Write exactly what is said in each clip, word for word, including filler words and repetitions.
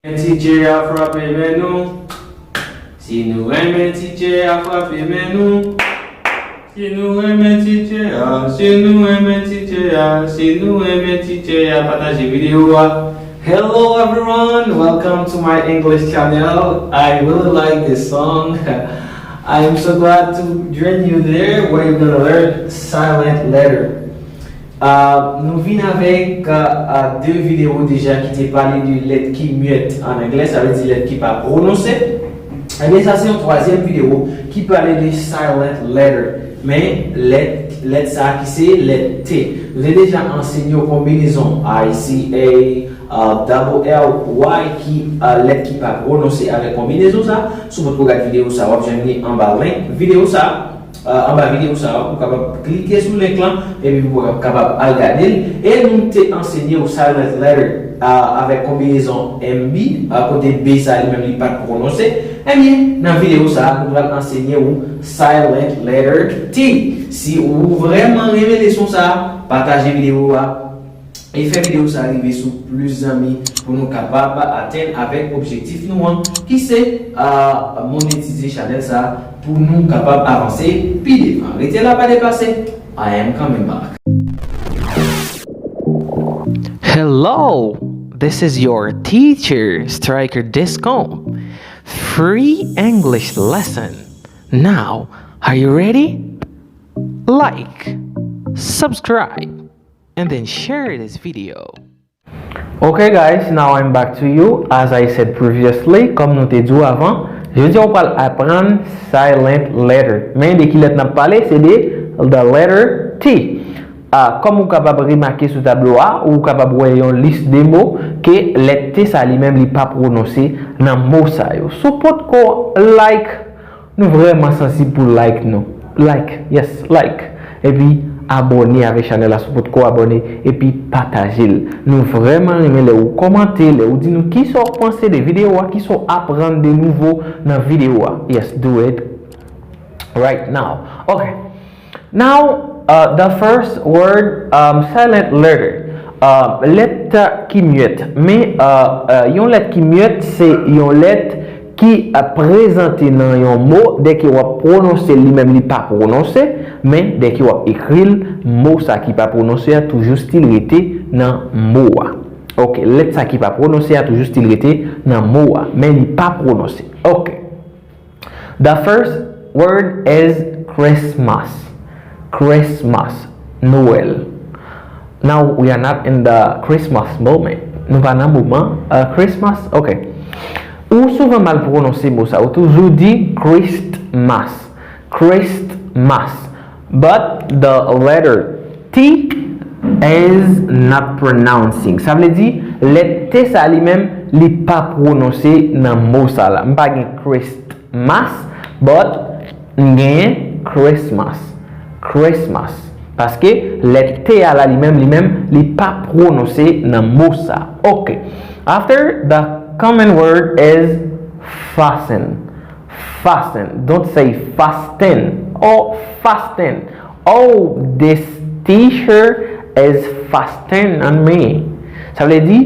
Teacher a frape men nou. Si nou renmen teacher a frape men nou. Si nou renmen teacher a, si nou renmen teacher a, si nou renmen teacher a, pataje videyo a. Hello everyone, welcome to my English channel. I really like this song. I am so glad to join you there where you're gonna learn silent letter. Ah, nou vin avèk ah, ah, de videyo deja ki te pale de lèt ki myèt an anglè, sa vle di lèt ki pa pwononse. Ebyen, sa se yon twazyèm videyo ki pale de silent letter. Men, lèt, lèt sa a ki se lèt T. Nou te deja ansenye w konbinezon I C A, ah, double L Y ki ah, lèt ki pa pwononse avèk konbinezon sa. Si w potko gad videyo sa, w ap jwenn li anba link videyo sa. Ah, anba videyo sa a, ou kapab klike sou link lan, epi pou w kapab al gade l. E nou te ansenye w silent letter ah, avèk konbinezon M B, ah, kote B sa li menm li pa t pwononse. Ebyen, nan videyo sa a, nou pral ansenye w silent letter T. Si ou vrèman renmen leson sa a, pataje videyo a. E fè videyo sa a rive sou plis zanmi pou nou kapab atenn avèk objektif nou an, ki se ah, monetize chanèl sa a pou nou kapab avanse pi devan. Rete la, pa deplase. I am coming back. Hello, this is your teacher, Striker Descombe. Free English lesson. Now, are you ready? Like, subscribe, and then share this video. Okay guys, now I'm back to you. As I said previously, kòm nou te di w avan, jodi a w pral aprann silent letter. Men de ki lèt n ap pale? Se de the letter T. Ah, kòm ou kapab remake sou tablo a, ou kapab wè yon lis de mo ke lèt T sa li menm li pa pwononse nan mo sa yo. Si w potko like, nou vrèman sansib pou like nou. Like, yes, like. Epi abòne avèk chanèl la si w potko abòne, epi pataje l. Nou vrèman renmen lè ou kòmante, lè ou di nou kisa w panse de videyo a, kisa w aprann de nouvo nan videyo a. Yes, do it right now. Ok. Now, uh, the first word, um, silent letter. Uh, lèt ki myèt. Men, uh, uh, yon lèt ki myèt, se yon lèt ki ap prezante nan yon mo, dèke w ap pwononse l, li menm li pa pwononse, men dèke w ap ekri l, mo sa ki pa pwononse a toujou still rete nan mo a. Ok, lèt sa ki pa pwononse a toujou still rete nan mo a, men li pa pwononse. Ok. The first word is Christmas. Christmas, Nwèl. Now we are not in the Christmas moment. Nou pa nan moman uh, Christmas. Ok. Ou souvan mal pwononse mo sa. Ou toujou di Christmas. Christmas. But the letter T is not pronouncing. Sa vle di, lèt T sa li menm, li pa pwononse nan mo sa la. M pa gen Christmas, but m genyen Christmas. Christmas. Paske lèt T a la li menm, li menm, li pa pwononse nan mo sa. Ok. After the common word is fasten. Fasten. Don't say fasten or fasten. Oh, this t-shirt is fasten on me. Sa vle di,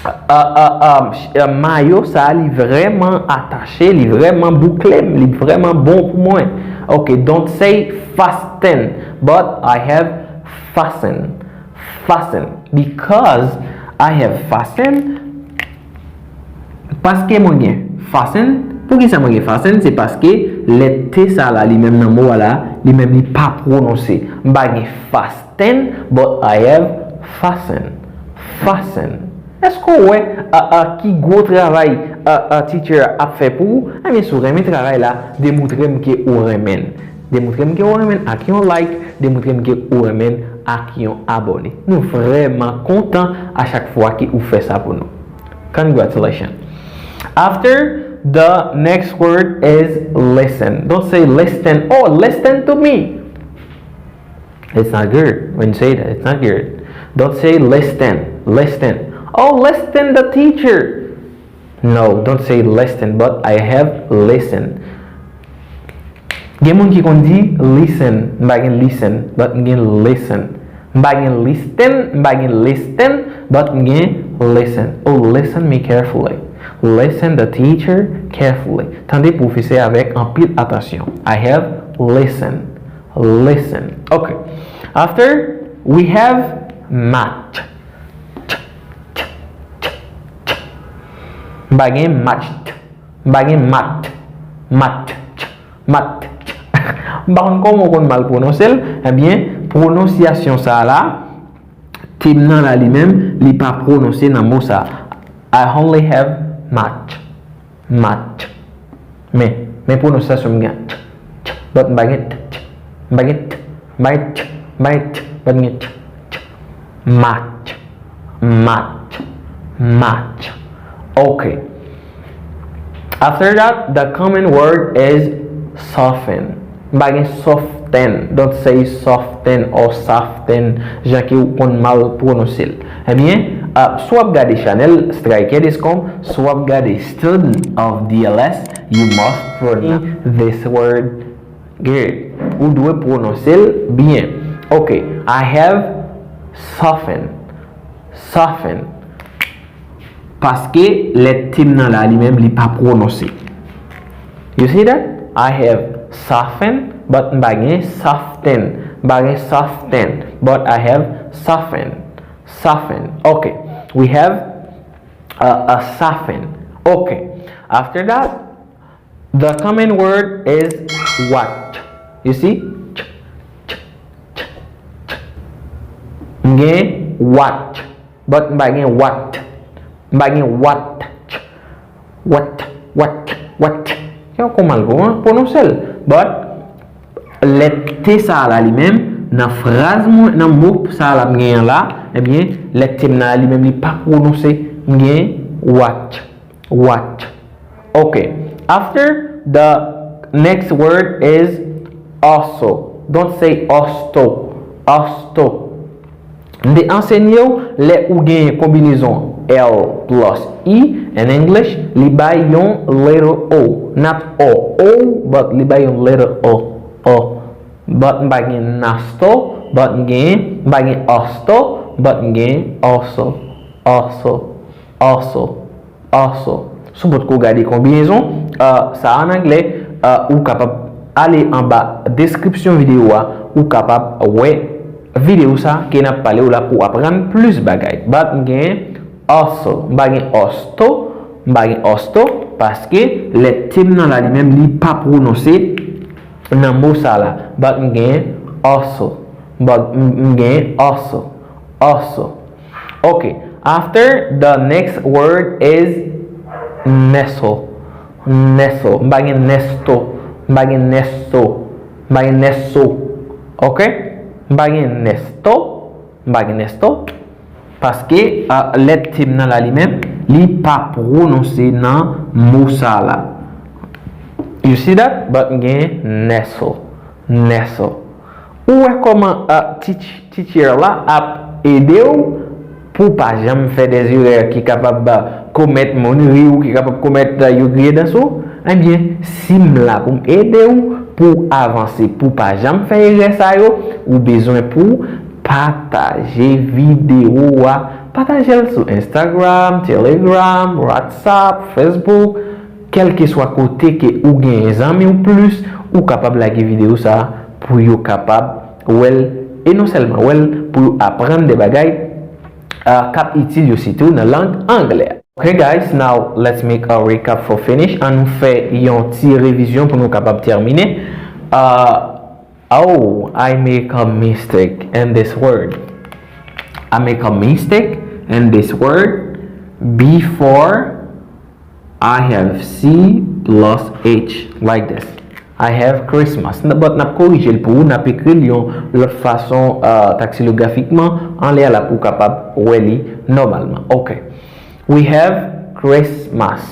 uh, uh, um, sh- uh, mayo sa li vrèman atache, li vrèman boukle m, li vrèman bon pou mwen. Ok, don't say fasten, but I have fasten. Fasten. Because I have fasten, paske mwen gen fasten. Poukisa mwen gen fasten? Se paske lèt T sa la, li menm nan mo a la, li menm li pa pwononse. M pa gen fasten, but I have fasten. Fasten. Èske w wè a, a, ki gwo travay a, a, teacher a ap fè pou ou? Ebyen, si w renmen travay la, demontre m ke ou renmen l. Demontre m ke ou renmen l ak yon like, demontre m ke ou renmen l ak yon abòne. Nou vrèman kontan a chak fwa ke ou fè sa pou nou. Congratulations. After, the next word is listen. Don't say listen. Oh, listen to me. It's not good when you say that. It's not good. Don't say listen. Listen. Oh, listen the teacher. No, don't say listen, but I have listen. Gen moun ki konn di listen, m pa gen listen, but m gen listen. M pa gen listen, m pa gen listen, but m gen Listen. Oh, listen me carefully. Listen the teacher carefully. Tande pwofesè avèk anpil atansyon. I have listen. Listen. Ok. After, we have match. Ch, ch, ch, ch, ch. M pa gen match. M pa gen mat. Mat. Ch, mat. Ch. M pa konn kòman w konn mal pwononse l. Ebyen, pwononsyasyon sa a la, T nan la li menm, li pa pwononse nan mo sa. I only have match. Match. Men, men pwononsyasyon m gen ch, ch, but m pa gen t, ch. M pa gen t, m pa gen ch, m pa gen ch, but m gen ch, ch. Match. Match. Match. Ok. After that, the common word is soften. M pa gen soften. Don't say soften or soften, jan ke ou konn mal pwononse l. Ebyen, uh, si w ap gade chanèl Striker Descomb, si w ap gade Student of D L S, you must pronounce this word good. Ou dwe pwononse l byen. Ok, I have soften. Soften. Paske lèt T m nan la li menm li pa pwononse. You see that? I have soften, but m pa gen soften. M pa gen soften, but I have soften. Soften. Ok. We have a, a soften. Ok. After that, the common word is watch. You see? Ch, ch, ch, ch. M gen watch. But m pa gen what. M pa gen what. Ch, what, what, what. Yo, kòman l pwononse l? But, lèt T sa a la li menm, nan fraz mwen, nan mo sa a la m genyen la, ebyen, lèt T m nan li menm, li pa pwononse. M gen watch. Watch. Ok. After, the next word is also. Don't say osto. Osto. M te ansenye w lè ou gen konbinezon L plus E in English, li bay yon letter O. Not O, O, but li bay yon letter O. O. But m pa gen nasto, but m gen, m pa gen osto, but m gen also. Also. Also. Also. Si w potko gade konbinezon, uh, sa a an anglè, uh, ou kapab ale anba deskripsyon videyo a, ou kapab wè videyo sa ke n ap pale w la pou w aprann plis bagay. But m gen also, m pa gen osto, m pa gen osto, paske lèt T m nan la li menm li pa pwononse nan mo sa la. But m gen also. But m, m gen also. Also. Ok. After, the next word is nestle. Nestle. M pa gen nesto. M pa gen nesto. M pa gen neso. Ok? M pa gen nesto. M pa gen nesto. Paske, ah, lèt T m nan la li menm, li pa pwononse nan mo sa la. You see that? But m gen nestle. Nestle. Ou wè kòman, ah, teach- teacher la ap ede w pou w pa janm fè dèzerè ki kapab, ah, komèt moun ri w, ki kapab komèt, ah, yo griye dans ou? Ebyen, si m la pou m ede w pou w avanse, pou w pa janm fè erè sa yo, ou bezwen pou w pataje videyo a. Pataje l sou Instagram, Telegram, WhatsApp, Facebook. Kèlkeswa kote ke ou genyen zanmi w plis, ou kapab lage videyo sa a pou yo kapab wè l, e non sèlman wè l, pou yo aprann de bagay, ah, k ap itil yo sitou nan lang anglè. Ok, guys, now let's make a recap for finish. An nou fè yon ti revizyon pou nou kapab tèmine. Ah, Oh, I make a mistake in this word. I make a mistake in this word. Before, I have C plus H like this. I have Christmas. N-, but n ap korije l pou ou, n ap ekri l yon lòt fason, uh, taksilografikman, anlè a la pou w kapab wè li nòmalman. Ok. We have Christmas.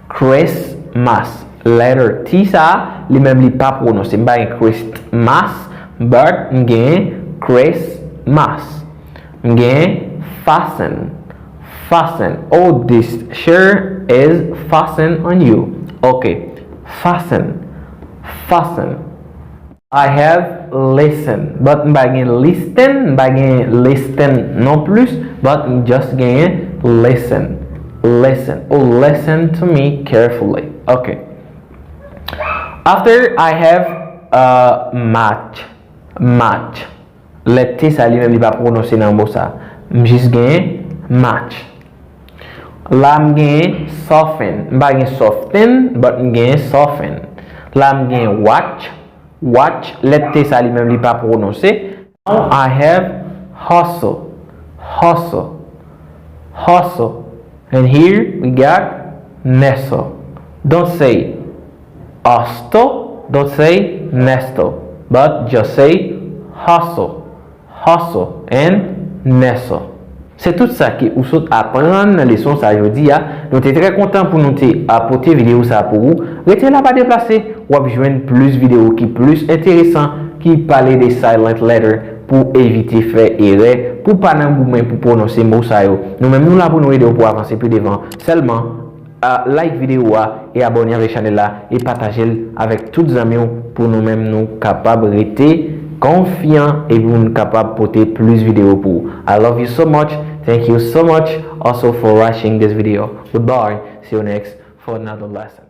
Christmas. Letter T sa, li menm li pa pwononse. M pa gen Christmas, but m gen Christmas. M gen fasten. Fasten. Oh, this shirt is fasten on you. Ok. Fasten. Fasten. I have listen, but m pa gen listen, m pa gen listen non plus, but m just genyen Listen. Listen. Oh, listen to me carefully. Okay. After I have uh, match. Match. Lèt T sa li menm li pa pwononse nan mo sa. M jis gen match. La m gen soften. M pa gen soften, but m gen soften. La m gen watch. Watch. Lèt T sa li menm li pa pwononse. Now I have hustle. Hustle. Hustle. And here we got nestle. Don't say hustle. Don't say nestle. But just say hustle. Hustle and nestle. Se tout sa ke ou sot aprann nan leson sa jodi a. Nou te trè kontan pou nou te a pote videyo sa pou ou. Rete la, pa deplase. W ap jwenn plis videyo ki plis enteresan, ki pale de silent letter pou evite fè erè, pou pa nan goumen pou pwononse mo sa yo. Nou menm nou la pou nou ede w pou avanse pi devan. Sèlman a like videyo a e abòne avèk chanèl la e pataje l avèk tout zanmi w pou nou menm nou kapab rete konfyan e pou nou kapab pote plis videyo pou ou. I love you so much. Thank you so much also for watching this video. Goodbye. See you next for another lesson.